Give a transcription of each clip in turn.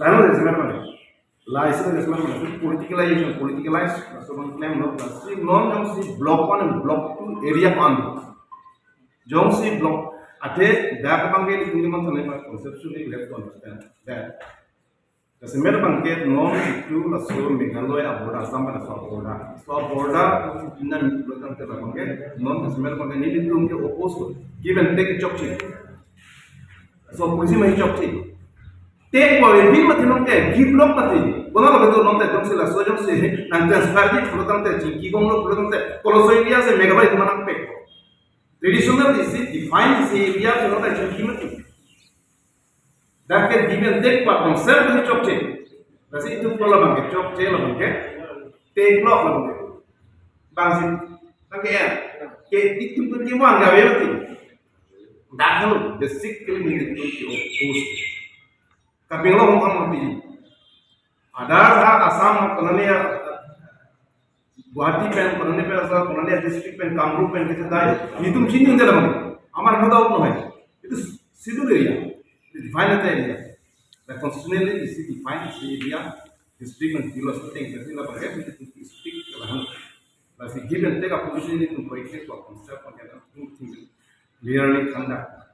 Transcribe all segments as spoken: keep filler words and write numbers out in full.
Lalu dari sana mana? Lai sih dari sana mana? Politicalization, politicalize, laso abang klem lo, lasi non jongsi block one and block two area ko-an. Jongsi block, athe dak abangke di tungki man sana, conceptually we have to understand that. Kasemet abangke non itu laso Meghalaya a-border, Assam pen laso a-border. So a-border, itu na mi pulo tangte abangke, non kasemet abangke nelitum ke oppose, give and take chokche. So polisi mai chokche. Take away bill mati nonke, give block mati. Kono lo betul nonte jongsi laso jongsi nang transfer di pulo tangte, chingki bom lo pulo tangte, koloso area si Meghalaya itu manang pek. Traditional isi define isi area si nonte chingki mati. Dak ke give and take pa concept itu chokche. Lasi itu pulo abangke chokche, lo abangke take block lo abangke. Bangsi, abangke ya. Ke itu pun ke wan gawe mati. Dak lo, basically nelitum ke oppose. Karbi Anglong hong kong mapi. Ada sa Assam, konane ya, Guwahati pen, konane pen, sa, konane district pen, Kamrup pen, kita dai. Nelitum chini unde lamang. Amar no doubt no hai. Itu schedule area. Itu define area. The constitutionally is defined area. District and zero setting, kita la pakai, itu district ke lahan. Lasi give and take a position itu, for example, concept, clearly conduct.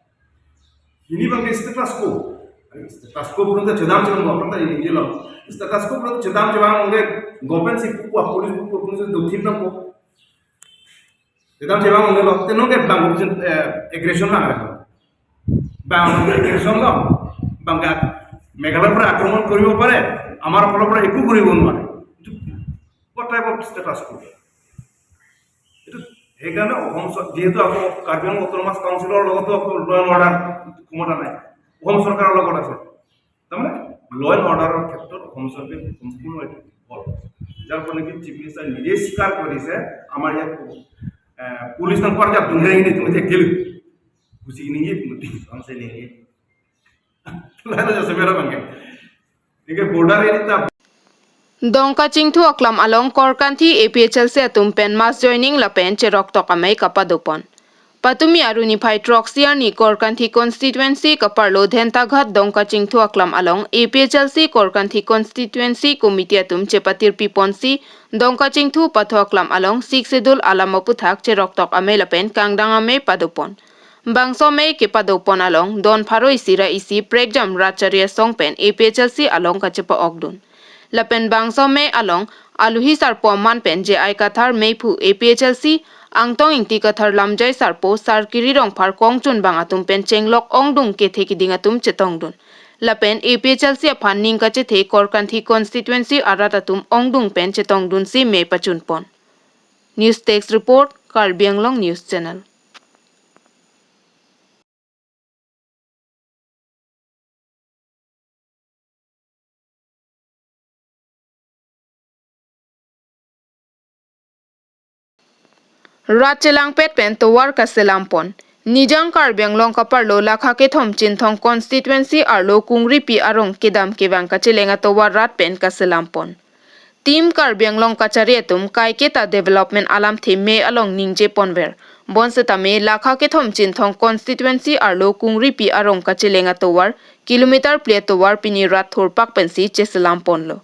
Hini abangke status quo. Ari status quo pulote chedam chedam mo, aphrang ta ini lo. Status quo pulote chedam chedam, onge government si pupo, police pupo, police do thip nangpo. Chedam chedam, onge lo, te nonke bang, eh, aggression lang re. Bang aggression lo, bang ka Meghalaya pura akromon koribo pare, amar polo pura eku koribo no pare. What type of status quo? এইটো সেইকাৰণে অসম চৰ-, যিহেতু আকৌ কাৰ্বি আংলং অট'নমাছ কাউন্সিলৰ লগতো আকৌ ল' and order ক্ষমতা নাই, অসম চৰকাৰৰ লগত আছে। তাৰমানে ল' এণ্ড অৰ্ডাৰৰ ক্ষেত্ৰত অসম চৰকাৰে সম্পূৰ্ণ এইটো বিফল। যাৰ ফলত নেকি চিফ মিনিষ্টাৰে নিজে স্বীকাৰ কৰিছে, আমাৰ ইয়াত, এ, পুলিচ নাম পাৰ যাব, দুৰ্নীতি তুমি থাকিল। বুজি নিয়ে, তুমি আছে নিয়ে। Lalu saya merah bangke. Ini border area ta Dongkachingthu aklam along Korkanthi A P H L C atum pen mass joining lapen cheroktok amei kapadopon. Patumi aruni phai throksi arni Korkanthi constituency kaparlo Dhentaghat Dongkachingthu aklam along A P H L C Korkanthi constituency committee atum chepatirpiponsi Dongkachingthu patho aklam along Sixth Schedule alam aputhak cheroktok amei lapen kangdang amei padopon. Bangso amei kepadopon along don pharo isi ra isi prekjam rat chari asong pen A P H L C along kachepa-okdun. Lapen bangso amei along aluhi sarpo aman pen J I Kathar meiphu A P H L C, Angtong Ingti Kathar lamjai sarpo, Sarkiri Rongphar kongchunbang atum pen chenglok ongdung kethe kiding atum chetongdun. Lapen A P H L C aphan ning kachethe Korkanthi constituency arat atum ongdung pen chetongdunsi mei pachunpon. News Desk Report, Karbi Anglong News Channel. Rat chelangpet pen tovar kaselampon. Nijang Karbi Anglong kaparlo lakha kethom Chinthong constituency arlo Kungripi arong kedam kevang kacheleng atovar rat pen kaselampon. Team Karbi Anglong kachari atum kaiketa development alamthe mei along ningjeponver. Bonsitame lakha kethom Chinthong constituency arlo Kungripi arong kacheleng atovar kilometer phli atovar pini rat thurpak pensi cheselam ponlo.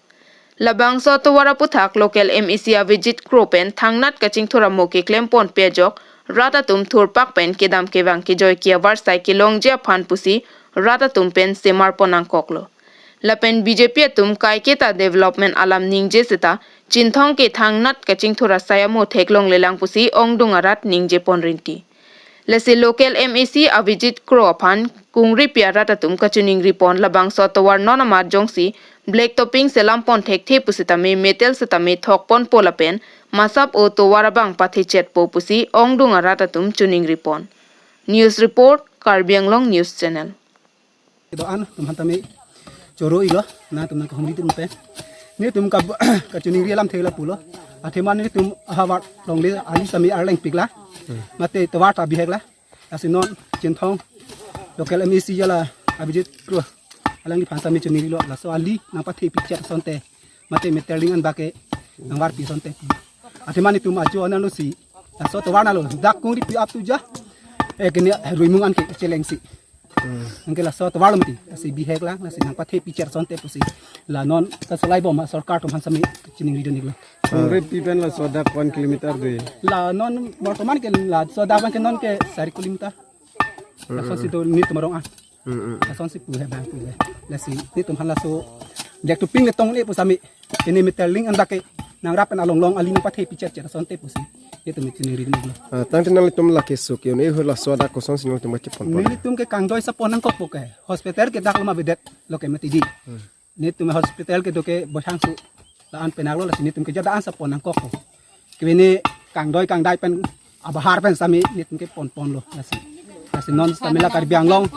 Labangso atovar aputhak local M A C Avijit Kro pen thangnat kachingthur amo keklem ponpe ajok rat atum thurpak pen kedam kevang kejoi ke-avarsai kelongji aphan pusi rat atum pen semar pon nangkoklo. Lapen B J P atum kaiketa development alam ningje seta Chinthong ke thangnat kachingthur asai amo theklonglelang pusi ongdung arat ningje pon rinti. Lasi local M A C Avijit Kro aphan Kungripi arat atum kachiningri pon labangso atovar non amat jongsi black topping selam pon thekthe pusitame metal sitame thok ponpo lapen masap o tovar abang pathechetpo pusi ongdung arat atum chiningri pon. News report, Karbi Anglong News Channel. Kedo-an atum aphan tame choro-ilo, nangtum nangkehumri atum pen. Netum ka kachiningri alam thekla pulo. Athema netum ahavar longle ali tame arleng pikla. Mate tovar ta bihekla. Lasi non Chinthong local M A C jala Avijit Kro alangliphan tame chiningrilo, laso ali nangpathe pichet asonte mate metal ring an bake nangvarpi asonte. Athema netum ajo analo si laso tovar nalo dak Kungripi up to ja, eh, kene Ruimung an kechelengsi. Anke laso tovar lo mati, lasi biheklang, lasi nangpathe pichet asonte pusi. La non kasolai bom sorkar atum aphan tame chiningridun-iklo. Kungripi pen laso dak one kilometer do. La non bortoman ke laso dak abang ke non ke sari kilometer. Lasonsi do netum arong an. Lasonsi pu he bang pu he. Lasi netum aphan laso black topping le tong le pusitame kene metal ring an bake nangrap pen along long ali nangpathe pichet chet asonte pusi. Netum chiningridun-iklo. Ah, tangte nanglitum lake so ke ne ho laso dak kosonsi nanglitum kachepon pon? Nelitum ke kangdoi sap pon nangkokpo ke. Hospital ke dak lama bedet lo ke mati di. Netum hospital kedo ke bohang su la-an penang lo, lasi netum ke jada an sap pon nangkokpo. Kevene kangdoi kangdai pen abahar pen tame netum ke ponponlo lasi. Lasi non tame la Karbi Anglong,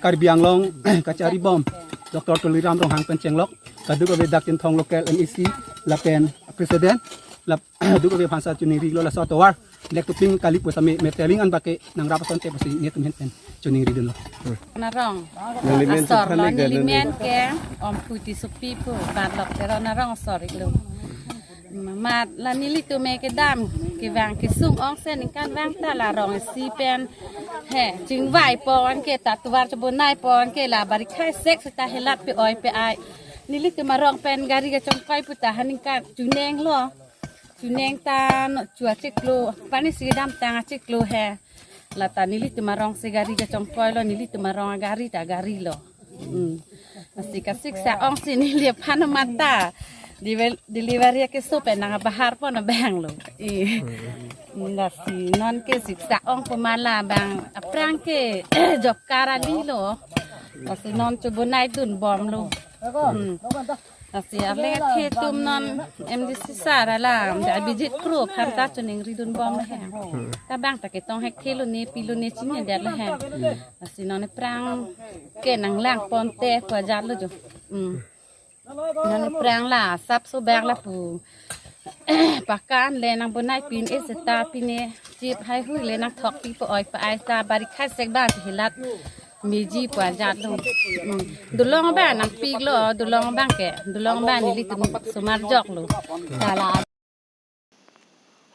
Karbi Anglong kachari bom Doctor Tuliram Ronghang pen chenglok, kadokave dak Chinthong local M A C lapen president, la kadokave aphan ta chiningrilo laso atovar black topping kali pusitame metal ring an bake nangrap asonte pusi netum ahin pen chiningridunlo. Arong. Nangli men asor lo, nangli men ke Omphu Tissopi pu, Parlok Teron arong asor-iklo. Amat la nelitum ke kedam kevang kesung ongsi ningkan vang ta la rong isi pen he chingvai pon ke ta tovar chobonai pon ke la bari khai sek seta helat pe-oi pe-ai. Nelitum arong pen gari kachongkoi pu ta ha ningkan chuneng lo. Chuneng ta no chu achiklo, pani si kedam tang achiklo he. La ta nelitum arong si gari kachongkoi lo, nelitum arong agari ta gari lo. Hmm. Lasi kasiksa ongsi neli aphan mata. Deliver-, delivery keso pen nang abahar pon abang lo. Eh. Lasi non ke siksa ong pu ma la bang aphrang ke job card ali lo. Lasi non chobonai dunbomlo. Hmm. Lasi arle athe atum non M D C sir alam da Avijit Kro aphan ta chiningridunbom lahe. Ta bang ta ketong hekthelo ne pilo ne chinine det lahe. Lasi non aphrang ke nanglang ponte pu ajatlo jo. Hmm. Non aphrang la sap so bang lapu. Pakan le nangbonai pin-e seta pine chip haihui le nangthokpi pe-oi pe-ai ta bari khai sek bang helat meji pu ajatlo. Hmm. Dolong abang nangpiklo, dolong abang ke, dolong abang nelitum osomar joklo. Ta la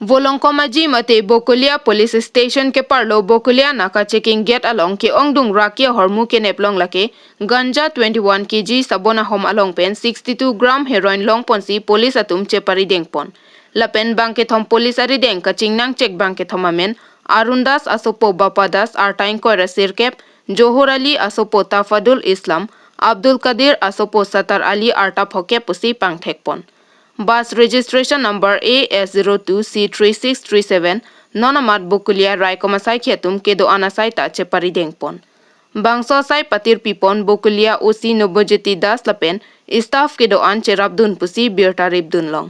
Volongkom Aji mate Bokolia Police Station keparlo Bokolia Naka Checking Gate along ke-ongdung raki ahormu kenep along lake ganja twenty-one K G sabon ahom along pen sixty-two gram heroin longponsi police atum cheparideng pon. Lapen bangkethom police arideng kachingnang chek bangkethom amen Arun Das asopo Bapa Das arta ingkoi ra sirkep, Johor Ali asopo Tafadul Islam, Abdul Kadir asopo Satar Ali arta phokep pusi pangthek pon. Bus registration number A S zero two C three six three seven, non amat Bokolia raikom asai ke atum kedo-an asai ta cheparideng pon. Bangso asai patirpi pon Bokolia O C Nobojyoti Das lapen staff kedo-an cherapdun pusi birta ripdunlong.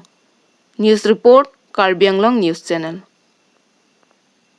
News report, Karbi Anglong News Channel.